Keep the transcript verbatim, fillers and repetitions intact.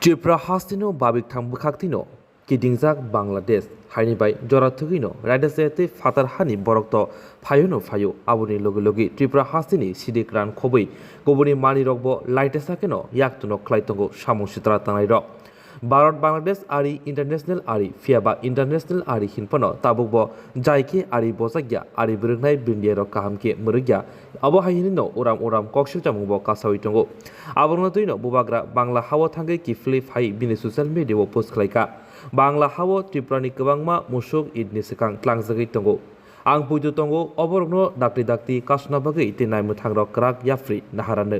Tripura hasteno babikthang bwkhaktwino kidingjak Bangladesh haini bai jora thwgwino raida se tei phatar hani borok to phayono phaio. Aboni logi logi Tripura hasteni sidik ran khobwi kubuni manwirokbo laitesa kheno yaktono khlai tongo samung sitra tangnairok. Bharat Bangladesh ari international ari, phiyaba international ari hinphano tabukbo jai khe ari bojakya, ari bwrwknai bwrwngdiyarok kaham khe mwrwkya. Abo hai hinino uram uram koksilchamungbo kasawi tongo. Abono twino bubagra Bangla hao thangwi kiphilwi phai bini social media o post khlaikha. Bangla hao Tripura ni kwbangma musuk Eid ni swkang tlangjagwi tongo. Ang poito tongo, oborokno dakti dakti kasuna bagwi tei naimwthangrok kwrak yapri naharano.